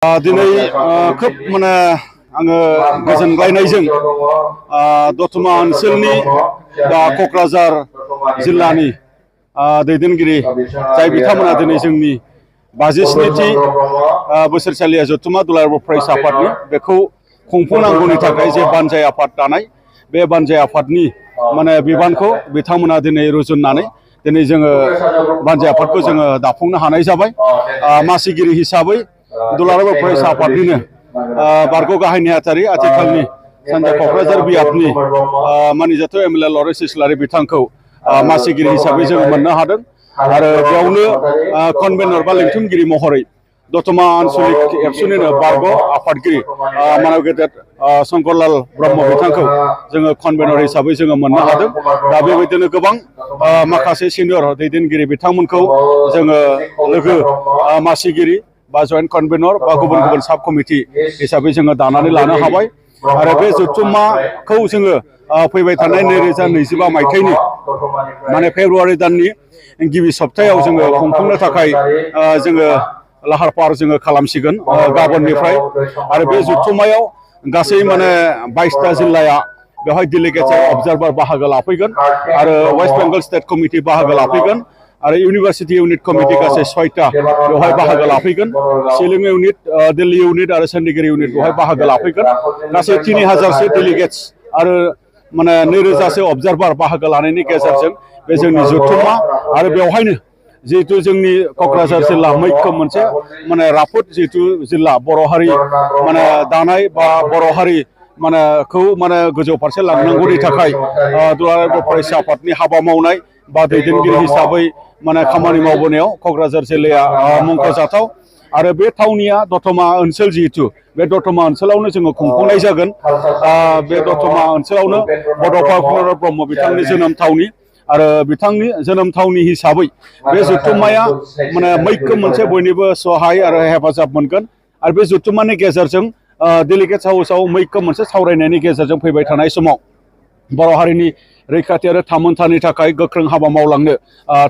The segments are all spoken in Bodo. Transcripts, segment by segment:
दिनै खोब माने आङो गोजोनग्लायनायजों दतमा ओनसोलनि बा क'क्राझार जिल्लानि दैदेनगिरि जाय बिथांमोना दिनै जोंनि 57थि बोसोरसालिया जथुम्मा दुलाराय बर' फरायसा आफादनि बेखौ खुंफुंनांगौनि थाखाय जे बानजाय आफाद दानाय बे बानजाय आफादनि माने बिबानखौ बिथांमोना दिनै रुजुननानै दिनै जोङो बानजाय आफादखौ जोङो दाफुंनो हानाय जाबाय। मासिगिरि हिसाबै दुलाराय बर' फरायसा आफादनिनो बारग' गाहाय नेहाथारि आथिखालनि सानजा क'क्राझार बियाबनि मानिजाथाव एमएलए लरेन्स इस्लारि बिथांखौ मासिगिरि हिसाबै जों मोननो हादों आरो बेयावनो कनभेनर बा लिंथुमगिरि महरै दतमा आन्सलिक एबसुनिनो बारग' आफादगिरि मानव गेदेर शंकरलाल ब्रह्म बिथांखौ जोङो कनभेनर हिसाबै जोङो मोननो हादों। दा बेबायदिनो गोबां माखासे सिनियर दैदेनगिरि बिथांमोनखौ जोङो लोगो मासिगिरि बा जयेन्ट कनभेनर बा गुबुन गुबुन साब कमिटि हिसाबै जोङो दानानै लानो हाबाय आरो बे जथुम्माखौ जोङो फैबाय थानाय 2025 मायथाइनि माने फेब्रुवारि दाननि गिबि सप्तायाव जोङो खुंफुंनो थाखाय जोङो लाहार फाहार जोङो खालामसिगोन गाबोननिफ्राय आरो बे जथुम्मायाव गासै माने 22टा जिल्लाया बेवहाय डेलिगेट्स अबजार्भार बाहागो लाफैगोन आरो वेस्ट बेंगल स्टेट कमिटि बाहागो लाफैगोन आरो इउनिभार्सिटि इउनिट कमिटि गासै 6टा बेवहाय बाहागो लाफैगोन। शिलं इउनिट, दिल्ली इउनिट आरो चंडीगढ़ इउनिट बेवहाय बाहागो लाफैगोन। गासै 3000सो डेलिगेट्स आरो माने 2000सो अबजार्भार बाहागो लानायनि गेजेरजों बे जोंनि जथुम्मा आरो बेवहायनो जिहेतु जोंनि क'क्राझार जिल्ला मैखोम मोनसे माने राफोद जिहेतु जिल्ला बर' हारि माने दानाय बा बर' हारि माने गोजौ फारसे लांनांगौनि थाखाय दुलाराय बर' फरायसा आफादनि हाबा मावनाय बा दैदेनगिरि हिसाबै माने खामानि मावबोनायाव क'क्राझार जिल्लाया मुंख'जाथाव आरो बे थावनिया दतमा ओनसोल जिहेतु बे दतमा ओनसोलावनो जोङो खुंफुंनाय जागोन। बे दतमा ओनसोलावनो बड'फा उपेन्द्र ब्रह्म बिथांनि जोनोम थावनि आरो बिथांनि जोनोम थावनि हिसाबै बे जथुम्माया माने मैखोम मोनसे बयनिबो सहाय आरो हेफाजाब मोनगोन आरो बे जथुम्मानि गेजेरजों डेलिगेट्स हाउसआव मैखोम मोनसे सावरायनायनि गेजेरजों फैबाय थानाय समाव बर' हारिनि रैखाथि आरो थामोनथानि थाखाय गोख्रों हाबा मावलांनो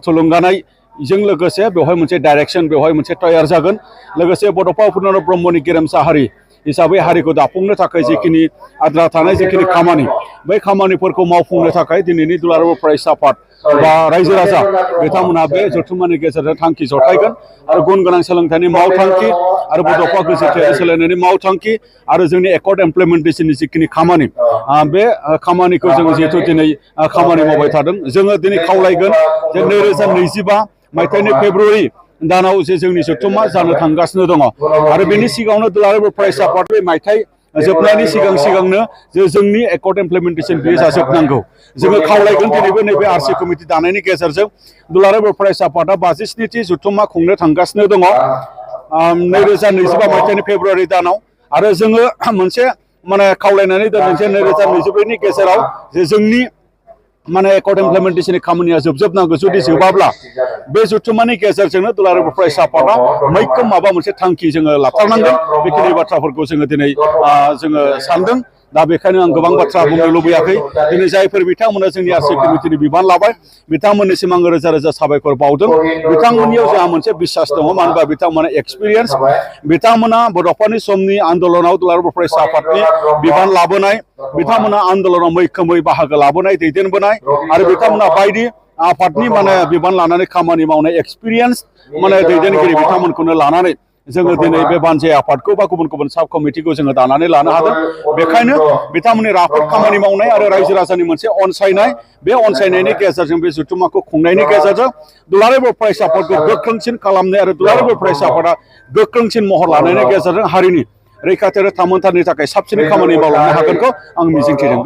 थुलुंगानायजों लोगोसे बेवहाय मोनसे डाइरेक्सन बेवहाय मोनसे तयार जागोन। लोगोसे बड'फा उपेन्द्र ब्रह्मनि गेरेमसा हारि हिसाबै हारिखौ दाफुंनो थाखाय जिखिनि आद्रा थानाय जिखिनि खामानि बै खामानिफोरखौ मावफुंनो थाखाय दिनैनि दुलाराय बर' फरायसा आफाद बा रायजो राजा बिथांमोनहा बे जथुम्मानि गेजेरजों थांखि जथायगोन आरो गुन गोनां सोलोंथाइनि मावथांखि आरो बड'फा गोजोनथायारि सोलायनायनि मावथांखि आरो जोंनि एकर्ड इमप्लिमेन्टेसननि जिखिनि खामानि बे खामानिखौ जोङो जिहेतु दिनै खामानि मावबाय थादों। जोङो दिनै खावलायगोन जे 2025 मायथाइनि फेब्रुवारि दानाव जे जोंनि जथुम्मा जानो थांगासिनो दङ आरो बेनि सिगाङावनो दुलाराय बर' फरायसा आफाद बे मायथाइ जोबनायनि सिगांनो जे जोंनि एकर्ड इमप्लिमेन्टेसन बेयो जाजोबनांगौ। जोङो खावलायगोन दिनैबो नैबे आरसि कमिटि दानायनि गेजेरजों दुलाराय बर' फरायसा आफादआ 57थि जथुम्मा खुंनो थांगासिनो दङ 2025 मायथाइनि फेब्रुवारि दानाव आरो जोङो मोनसे माने खावलायनानै दोनदों जे 2024नि गेजेराव जे जोंनि माने एकर्ड इमप्लिमेन्टेसननि खामानिया जोबजोबनांगौ। जुदि जोबाब्ला बे जथुम्मानि गेजेरजोंनो दुलाराय बर' फरायसा आफादआ मैखोम माबा मोनसे थांखि जोङो लाथारनांगोन। बेखिनि बाथ्राफोरखौ जोङो दिनै जोङो सानदों। दा बेखायनो आं गोबां बाथ्रा बुंनो लुबैयाखै। दिनै जायफोर बिथांमोना जोंनि आरसि कमिटिनि बिबान लाबाय बिथांमोननिसिम आङो रोजा रोजा साबायखर बावदों। बिथांमोननियाव जोंहा मोनसे बिसास दङ, मानो होनबा बिथांमोना एक्सपिरियेन्स, बिथांमोना बड'फानि समनि आन्दलनाव दुलाराय बर' फरायसा आफादनि बिबान लाबोनाय, बिथांमोना आन्दलनाव मैखोमै बाहागो लाबोनाय दैदेनबोनाय आरो बिथांमोना बायदि आफादनि माने बिबान लानानै खामानि मावनाय एक्सपिरियेन्स माने दैदेनगिरि बिथांमोनखौनो लानानै जोङो दिनै बे बानजाय आफादखौ बा गुबुन गुबुन साब कमिटिखौ जोङो दानानै लानो हादों। बेखायनो बिथांमोननि राफोद खामानि मावनाय आरो रायजो राजानि मोनसे अनसायनाय, बे अनसायनायनि गेजेरजों बे जथुम्माखौ खुंनायनि गेजेरजों दुलाराय बर' फरायसा आफादखौ गोख्रोंसिन खालामनाय आरो दुलाराय बर' फरायसा आफादा गोख्रोंसिन महर लानायनि गेजेरजों हारिनि रैखाथि आरो थामोनथानि थाखाय साबसिन खामानि मावलांनो हागोनखौ आं मिजिंथिदों।